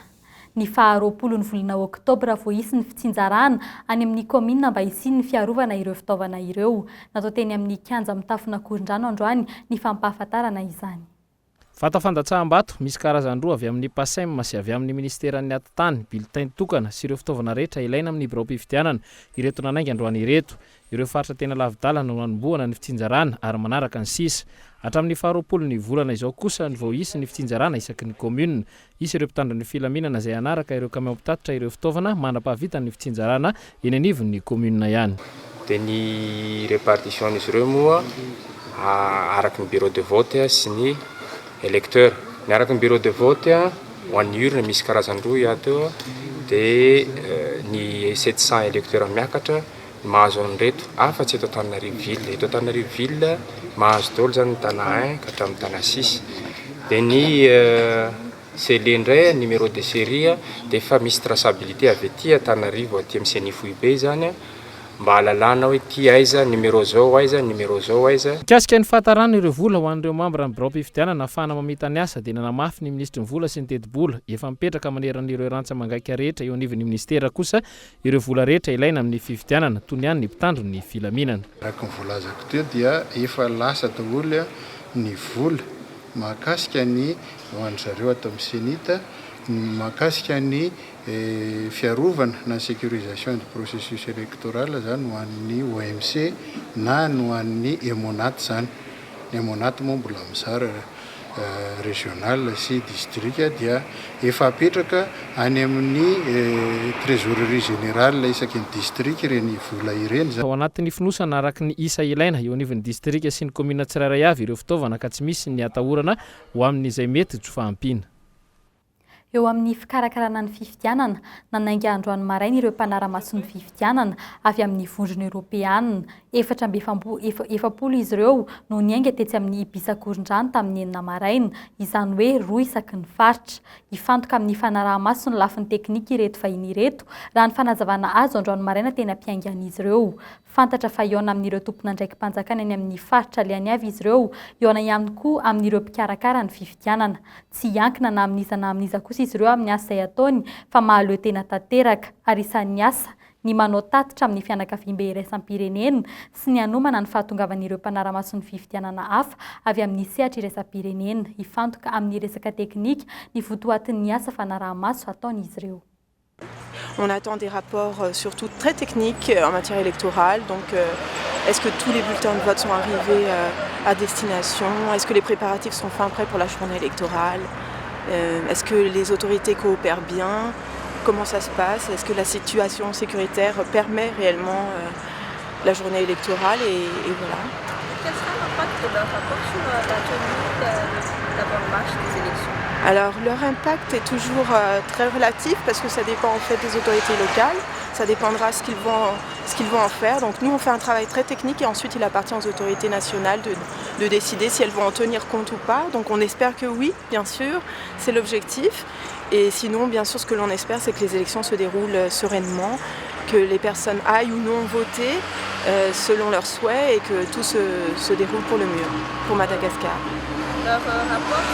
Ny faha 20 ny volana oktobra vao hisy ny fitsinjarana any amin'ny kaominina mba hisian'ny fiarovana ireo fitaovana ireo. Natao teny amin'ny kianja mitafon'Akorondrano androany ny fampahafantarana izany. Vata fandatsaham-bato misy karazany roa avy amin'ny Pacem sy avy amin'ny minisiteran'ny Atitany, bulletin tokana sy ireo fitaovana rehetra ilaina amin'ny biraom-pifidianana ireto nanainga androany ireto. Ireo faritra tena lavi-dalana no hanombohana ny fitsinjarana ary manaraka ny sisa. Hatramin'ny faharoapolo ny volana izao kosa vao hisy ny fitsinjarana isaky ny kaominina. Hisy ireo mpitandro ny filaminana izay hanaraka ireo kamiao mpitatitra ireo fitaovana mandra-pahavitan'ny fitsinjarana eny anivon'ny kaominina ihany. Dia ny répartition-n'izy ireo moa araka ny bureau de vote sy ny électeur. Ny araka ny bureau de vote ho an'ny urne misy karazany roa ato eo dia ny 700 électeurs miakatra ny mahazo an'ireto afa-tsy eto Antananarivo ville. Eto Antananarivo ville mahazo daholo izany ny Tana un ka hatramin'ny Tana six. Dia ny scellé indray, numéro de série dia efa misy traçabilité avy aty Antananarivo aty amin'ny ceni foibe izany mba ahalalana hoe ity aiza, numéro zao aiza, numéro zao aiza. Mikasika ny fahatarana ireo vola ho an'ireo mambra ny biraom-pifidianana ahafahana mamita ny asa dia nanamafy ny minisitry ny vola sy ny tetibola efa mipetraka manerana ireo rantsa-mangaika rehetra eo anivon'ny minisitera kosa Ireo vola rehetra ilaina amin'ny fifidianana, toy ny an'ny mpitandro ny filaminana. Araka ny voalazako teo dia efa lasa daholo ny vola mahakasika ny ho an-dry zareo ato amin'ny Cenit, ny mahakasika ny fiarovana na ny sécurisation du processus électoral izany ho an'ny OMC na ny ho an'ny Emmonat izany. Ny Emmonat moa mbola mizara régional sy district dia efa apetraka any amin'ny trésorerie générale isaky ny district ireny vola ireny. Ao anatin'ny fonosana araka ny isa ilaina eo anivon'ny distrika sy ny kaominina tsirairay avy ireo fitaovana ka tsy misy ny atahorana ho amin'izay mety tsy fahampiana. Eo amin'ny fikarakarana ny fifidianana, nanainga androany maraina ireo mpanara-mason'ny fifidianana avy amin'ny Vondrona Eoropeanina. 44 izy ireo no niainga tetsy amin'ny Ibis Ankorondrano tamin'ny enina maraina, izany hoe roa isaky ny faritra. Hifantoka amin'ny fanaraha-maso ny lafiny teknika ireto vahiny ireto, raha ny fanazavana azo androany maraina teny am-piaingan'izy ireo. Fantatra fa hihaona amin'ireo tompon'andraiki-panjakana eny amin'ny faritra alehany avy izy ireo, hihaona ihany koa amin'ireo mpikarakara ny fifidianana. Tsy hiankina na amin'iza na amin'iza kosa izy ireo amin'ny asa izay ataony fa mahaleo tena tanteraka ary isan'ny asa ny manao tatitra amin'ny fianakaviambe iraisam-pirenena sy ny hanomana ny fahatongavan'ireo mpanara-mason'ny fifidianana hafa avy amin'ny sehatra iraisam-pirenena hifantoka amin'ny resaka teknika ny votoatin'ny asa fanaraha-maso ataon'izy ireo. On attend des rapports euh, surtout très techniques euh, en matière électorale. Donc, euh, est-ce que tous les bulletins de vote sont arrivés à destination Est-ce que les préparatifs sont fin prêts pour la journée électorale Est-ce que les autorités coopèrent bien Comment ça se passe Est-ce que la situation sécuritaire permet réellement la journée électorale et, et voilà. Quel sera l'impact de leur rapport sur la tenue de la bonne marche des élections Alors leur impact est toujours euh, très relatif parce que ça dépend en fait des autorités locales, ça dépendra ce qu'ils vont, ce qu'ils vont en faire. Donc nous on fait un travail très technique et ensuite il appartient aux autorités nationales de, de décider si elles vont en tenir compte ou pas. Donc on espère que oui, bien sûr, c'est l'objectif. Et sinon, bien sûr, ce que l'on espère, c'est que les élections se déroulent euh, sereinement, que les personnes aillent ou non voter euh, selon leurs souhaits et que tout se, se déroule pour le mieux pour Madagascar. Leur euh, rapport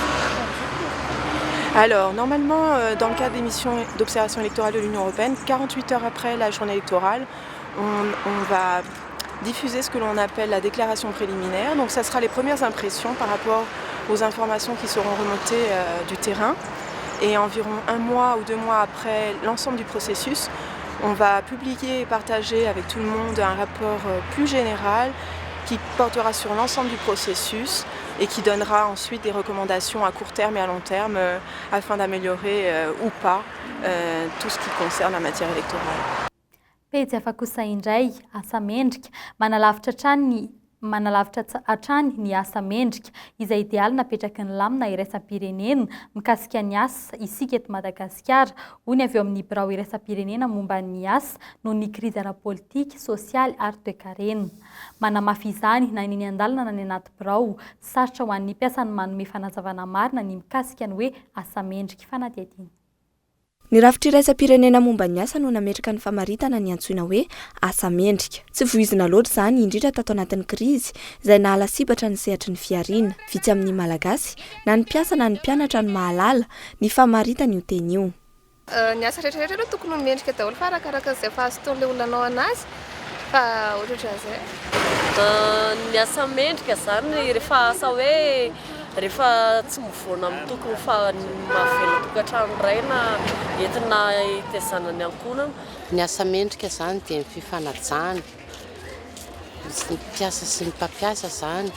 Alors, normalement, euh, dans le cadre des missions d'observation électorale de l'Union européenne, 48 heures après la journée électorale, on, on va diffuser ce que l'on appelle la déclaration préliminaire. Donc, ça sera les premières impressions par rapport aux informations qui seront remontées euh, du terrain. Et environ un mois ou deux mois après l'ensemble du processus, on va publier et partager avec tout le monde un rapport euh, plus général qui portera sur l'ensemble du processus et qui donnera ensuite des recommandations à court terme et à long terme euh, afin d'améliorer euh, ou pas euh, tout ce qui concerne la matière électorale. Pejy hafa kosa indray, asa mendrika, manalavitra hatrany ny manalavitra hatrany ny asa mendrika, izay idealy napetraky ny lamina iraisam-pirenena mikasika ny asa isika eto Madagasikara, hoy ny avy eo amin'ny birao iraisam-pirenena momba ny asa noho ny krizy ara-politika, sosialy ary toekarena. Manamafy izany na ny eny an-dalana na ny anaty birao, sarotra ho an'ny mpiasa ny manome fanazavana marina ny mikasika ny hoe asa mendrika. Fanadihadiana. Ny rafitra iraisam-pirenena momba ny asa no nametraka ny famaritana ny antsoina hoe asa mendrika. Tsy voizina loatra izany, indrindra tato anatin'ny krizy, izay nahalasibatra ny sehatry ny fihariana. Vitsy amin'ny Malagasy, na ny mpiasa na ny mpianatra no mahalala ny famaritana io teny io. Ny asa rehetra rehetra aloha tokony ho mendrika daholo fa arakaraka izay fahazotoan'ilay olona hanao anazy fa ohatrohatran'izay. Ny asa mendrika izany rehefa asa hoe rehefa tsy mivoana amin'ny tokony fa mahavelona tokantrano iray na entina hitaizana ny ankohonana. Ny asa mendrika izany dia ny fifanajana, ny mpiasa sy ny mpampiasa izany,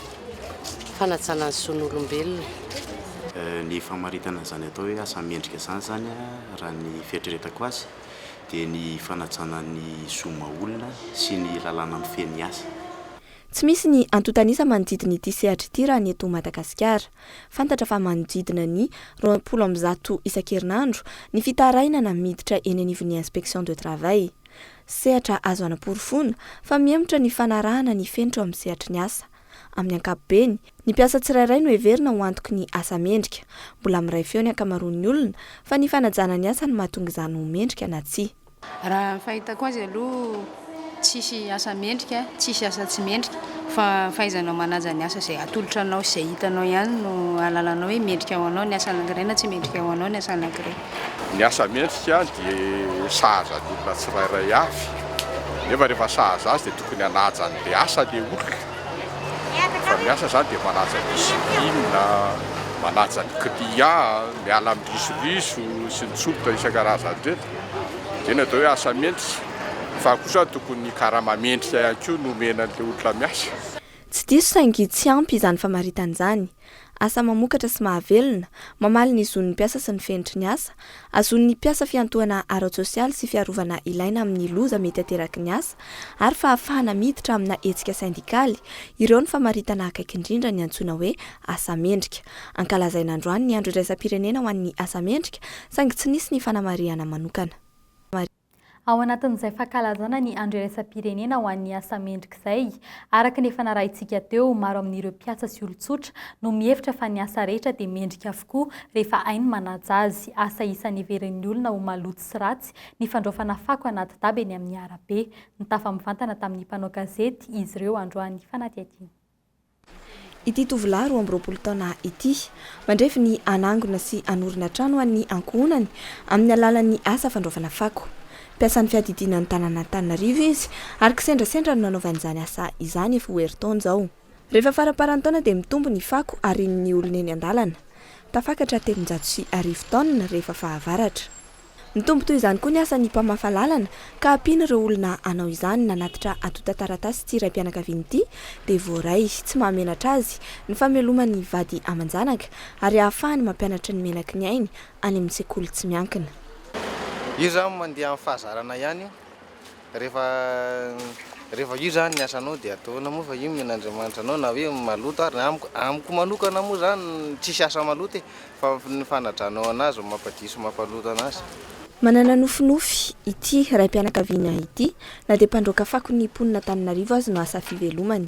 fanajana ny zon'olombelona. Ny famaritana an'izany atao hoe asa mendrika izany izany raha ny fieritreretako azy dia ny fanajana ny zo maha olona sy ny lalàna mifehy ny asa. Tsy misy ny antontan'isa manodidina ity sehatra ity raha ny eto Madagasikara. Fantatra fa manodidina ny 120 isan-kerinandro ny fitarainana miditra eny anivon'ny Inspection de travail. Sehatra azo anaporofoana fa mihemotra ny fanarahana ny fenitra eo amin'ny sehatry ny asa. Amin'ny ankapobeny, ny mpiasa tsirairay no heverina ho antoky ny asa mendrika. Mbola miray feo ny ankamaroan'ny olona fa ny fanajana ny asa no mahatonga izany ho mendrika na tsia. Raha ny fahitako azy aloha tsisy asa mendrika, tsisy asa tsy mendrika fa ny fahaizanao manaja ny asa izay atolotra anao sy izay hitanao ihany no ahalalanao hoe mendrika ho anao ny asa anankiray na tsy mendrika ho anao ny asa anankiray. Ny asa mendrika dia sahaza ny olona tsirairay avy, nefa rehefa sahaza azy dia tokony hanaja an'ilay asa ilay olona. Rehefa miasa izany dia manaja discipline, manaja ny client, miala amin'ny risoriso sy ny tsolotra isan-karazany ireny. Izay no atao hoe asa mendrika. Fa kosa tokony karama mendrika ihany koa no omena an'ilay olona miasa. Tsy diso saingy tsy ampy izany famaritana izany. Asa mamokatra sy mahavelona, mamaly ny zon'ny mpiasa sy ny fenitry ny asa, ahazoan'ny mpiasa fiantohana ara-tsosialy sy fiarovana ilaina amin'ny loza mety ateraky ny asa ary fahafahana miditra amina hetsika sendikaly, ireo ny famaritana akaiky indrindra ny antsoina hoe asa mendrika. Ankalazaina androany ny andro iraisam-pirenena ho an'ny asa mendrika saingy tsy nisy ny fanamarihana manokana. Ao anatin'izay fankalazana ny Andro iraisam-pirenena ho an'ny asa mendrika izay, araka ny efa narahintsika teo, maro amin'ireo mpiasa sy olon-tsotra no mihevitra fa ny asa rehetra dia mendrika avokoa rehefa hay ny manaja azy. Asa isan'ny heverin'ny olona ho maloto sy ratsy ny fandraofana fako anaty daba eny amin'ny arabe. Nitafa mivantana tamin'ny mpanao gazety izy ireo androany. Fanadihadiana. Ity tovolahy 22 taona ity. Mandrefy ny hanangona sy hanorina trano ho an'ny ankohonany amin'ny alalan'ny asa fandraofana fako. Mpiasan'ny fiadidiana ny tanàn'Antananarivo izy ary kisendrasendra no nanaovany izany asa izany efa ho herintaona izao. Rehefa faramparan'ny taona dia mitombo ny fako arian'ny olona eny an-dalana. Tafakatra 1300 taonina rehefa fahavaratra. Mitombo toy izany koa ny asan'ny mpamafa lalana ka ampiana ireo olona hanao izany nanatitra antontan-taratasy ity raim-pianakaviana ity dia voaray tsy mahamenatra azy ny famelomany vady aman-janaka ary ahafahany mampianatra ny menaky ny ainy any amin'ny sekoly tsy miankina. Io zany mandeha amin'ny fahazarana ihany io, rehefa rehefa io zany ny asanao dia ataonao moa fa io omen'Andriamanitra anao na hoe maloto ary, amiko amiko manokana moa zany tsisy asa maloto e. Fa ny fanadranao anazy no mampadiso mampaloto anazy. Manana nofinofy ity raim-pianakaviana ity na dia mpandroaka fako ny mponin'Antananarivo azy no asa fivelomany.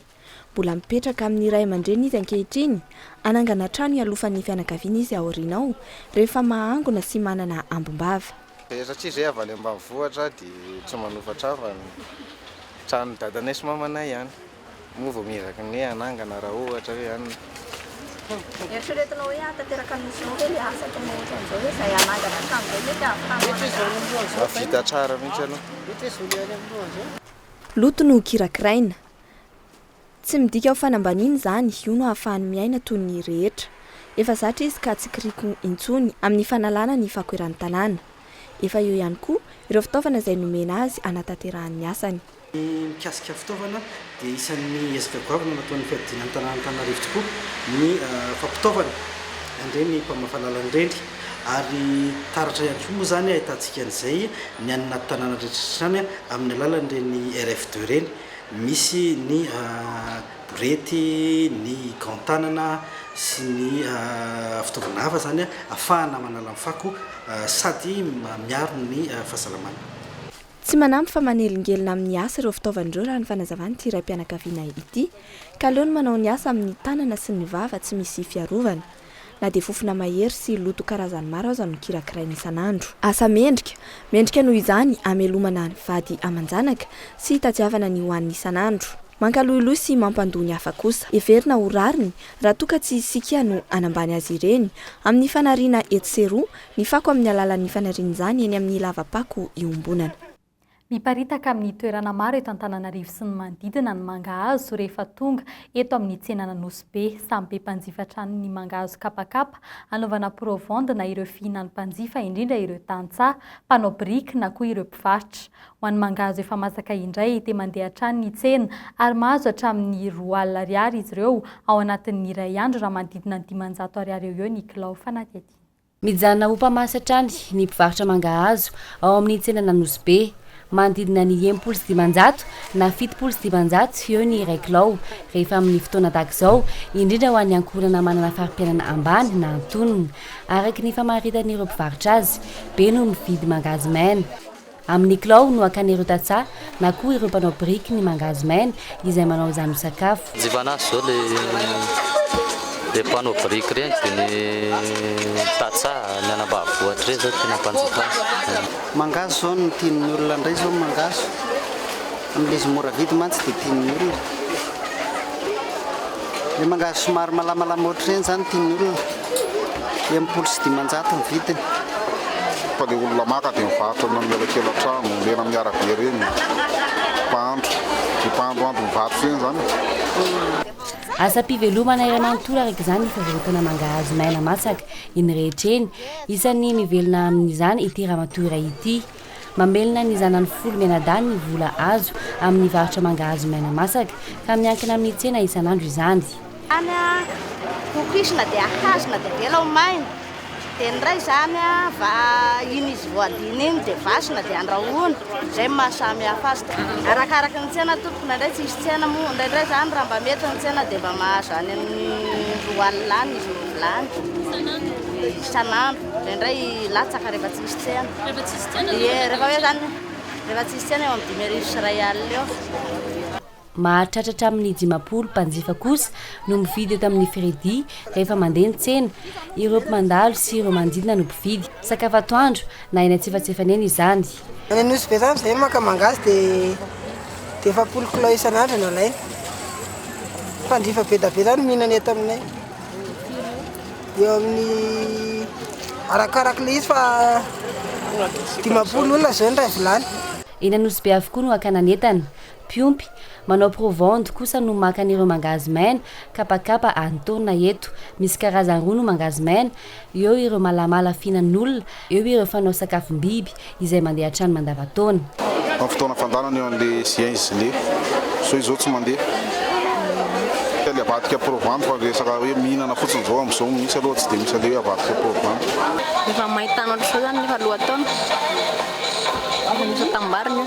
Mbola mipetraka amin'ny ray aman-dreniny izy ankehitriny. Hanangana trano hialofan'ny fianakaviana izy aoriana ao rehefa mahangona sy manana ambim-bava. Satria izay avy any ambanivohitra dia tsy manofa trano fa ny tranon'i dadanay sy mamanay ihany. Moa vao miezaka ny hoe hanangana raha ohatra hoe any. Eritreretinao hoe hahatanteraka ny nofinao ve ilay asa ataonao ohatran'izao hoe izay hanangana trano izay mety hahavitana manangana. Mahavita tsara mihitsy aloha. Loto no kirakiraina. Tsy midika ho fanambaniana izany, io no ahafahany miaina toy ny rehetra. Efa zatra izy ka tsy kiriko intsony amin'ny fanalana ny fako eran'ny tanàna. Efa eo ihany koa ireo fitaovana izay nomena azy hanatanterahany ny asany. Ny mikasika fitaovana dia isan'ny ezaka goavana nataon'ny fiadiana ny tanàn'Antananarivo tokoa ny fampitaovana an'ireny mpamafa lalana ireny ary taratra ihany koa moa izany ahitantsika an'izay ny any anaty tanàna rehetra any amin'ny alalan'ireny RF2 ireny misy ny borety, ny gant tanana sy ny fitaovana hafa izany ahafahana manala ny fako sady miaro ny fahasalamana. Tsy manampy fa manelingelina amin'ny asa ireo fitaovana ireo raha ny fanazavan'ity raim-pianakaviana ity ka aleony manao ny asa amin'ny tanana sy ny vava tsy misy fiarovana. Na dia fofona mahery sy loto karazany maro aza no kirakiraina isan'andro. Asa mendrika, mendrika noho izany hamelomana vady aman-janaka sy hitadiavana ny hohanina isan'andro. Mankaloiloy sy mampandoa ny hafa kosa. Heverina ho rariny raha toa ka tsy isika no hanambany azy ireny amin'ny fanariana etsy sy eroa ny fako amin'ny alalan'ny fanariana izany eny amin'ny lava-pako iombonana. Miparitaka amin'ny toerana maro eto Antananarivo sy ny manodidina ny mangahazo rehefa tonga eto amin'ny tsenan'Anosibe. Samy be mpanjifa hatrany ny mangahazo kapakapa anaovana provende na ireo fihinan'ny mpanjifa indrindra ireo tantsaha, mpanao biriky na koa ireo mpivarotra. Ho an'ny mangahazo efa masaka indray dia mandeha hatrany ny tsena ary mahazo hatramin'ny 20 alina ariary izy ireo ao anatin'ny iray andro raha manodidina ny 500 ariary eo ho eo ny kilao fanadihadiana. Mijanona ho mpamasy hatrany ny mpivarotra mangahazo ao amin'ny tsenan'Anosibe. Manodidina ny 560 na 570 eo ny iray kilao rehefa amin'ny fotoana tahaka izao, indrindra ho an'ny ankohonana manana fari-piainana ambany na antonony. Araka ny famaritan'ireo mpivarotra azy, be no mividy mangahazo maina. Amin'ny kilao no hakan'ireo tantsaha na koa ireo mpanao biriky ny mangahazo maina izay manao izany ho sakafo. Mpanjifa anazy izao le le mpanao biriky ireny dia ny tantsaha, ny any ambanivohitra ireny izao tena mpanjifa azy. Mangahazo izao no tian'ny olona indray izao ny mangahazo, amin'ilay izy mora vidy mantsy dia tian'ny olona. Ilay mangahazo somary malamalama ohatr'ireny izany tian'ny olona. 560 ny vidiny. Fa le olona maka dia mivarotra any amin'ny elakela-trano, ireny amin'ny arabe ireny, mpahandro, dia mpahandro andro mivarotra ireny izany. Asam-pivelomana iray manontolo araka izany ny fivarotana mangahazo maina masaka eny rehetra eny. Isan'ny mivelona amin'izany ity ramatoa iray ity. Mamelona ny zanany folo mianadahy ny vola azo amin'ny varotra mangahazo maina masaka ka miankina amin'ny tsena isan'andro izany. Izany an, kokisina dia ahazona dia avela ho maina, dia ny iray izany an, va iny izy voadina iny dia vasina dia andrahoina, izay no maha samy hafa azy. Arakaraky ny tsena tompoko, indraindray tsisy tsena moa, indraindray izany raha mba mety ny tsena dia mba mahazo any amin'ny 20 alina any izy roa vilany isan'andro, indraindray latsaka rehefa tsisy tsena. Rehefa tsisy tsena Ie, rehefa hoe izany, rehefa tsisy tsena eo amin'ny 1500 eo. Mahatratra hatramin'ny 50 mpanjifa kosa no mividy eto amin'ny Fredy rehefa mandeha ny tsena. Ireo mpandalo sy ireo manodidina no mpividy. Sakafo atoandro na eny antsefatsefany eny izany. Any Anosibe zany zay maka mangahazo dia dia 40 kilao isan'andro no alaina. Mpanjifa be dia be zany mihinana eto aminay. Eo amin'ny arakarak'ilay izy fa 50 olona zao ny iray vilany. Eny Anosibe avokoa no hakana ny entana. Mpiompy, manao provende kosa no maka an'ireo mangahazo maina, kapakapa antonona eto. Misy karazany roa no mangahazo maina, eo ireo malamala fihinan'olona, eo ireo fanao sakafom-biby izay mandeha hatrany mandavantaona. Amin'ny fotoana fandaharana eo an'le juin juillet zao izao tsy mandeha le avadika provende fa resaka hoe mihinana fotsiny zao amin'izao mihitsy aloha tsy dia misy an'le hoe avadika provende. Efa main-tany ohatr'izao izany nefa lohataona. Efa misy atambariny io.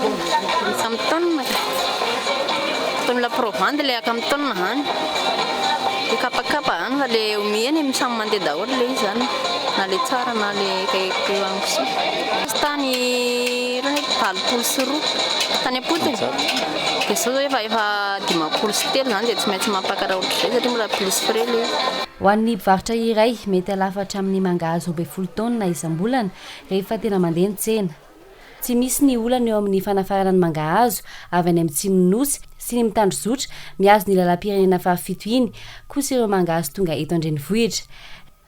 Misy amin'ny taonina ka. Toy ny la provende le aka amin'ny taonina zany. Le kapakapa zany fa le omena eny samy mandeha daholo le izy zany. Na le tsara na le kaikaikay Izy tany irony 82 tany am-potony. Dia izao zao efa efa 53 zany dia tsy maintsy mampakatra ohatr'izay satria mbola plus frais le izy. Ho an'ny mpivarotra iray, mety halafo hatramin'ny mangahazo 12 taonina isam-bolana rehefa tena mandeha ny tsena. Tsy misy ny olana eo amin'ny fanafarana ny mangahazo avy any amin'ny tsimon'ny Nosy sy ny mitandrozotra mihazo ny lalam-pirenena fahafito iny kosa ireo mangahazo tonga eto an-drenivohitra.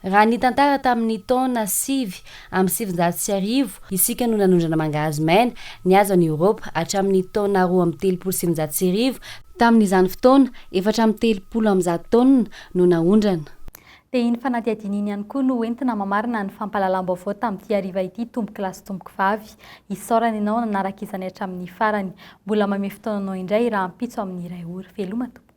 Raha ny tantara tamin'ny taona 1909 isika no nanondrana mangahazo maina nihazo an'i Eoropa hatramin'ny taona 1932, tamin'izany fotoana 134 taonina no naondrana. Dia iny fanadihadiana iny ihany koa no entina mamarana ny fampahalalam-baovao tamin'ity hariva ity tompokolahy sy tompokovavy. Isaorana ianao nanaraka izany hatramin'ny farany. Mbola mamehy fotoana anao indray rahampitso amin'ny iray ora. Veloma tompoko.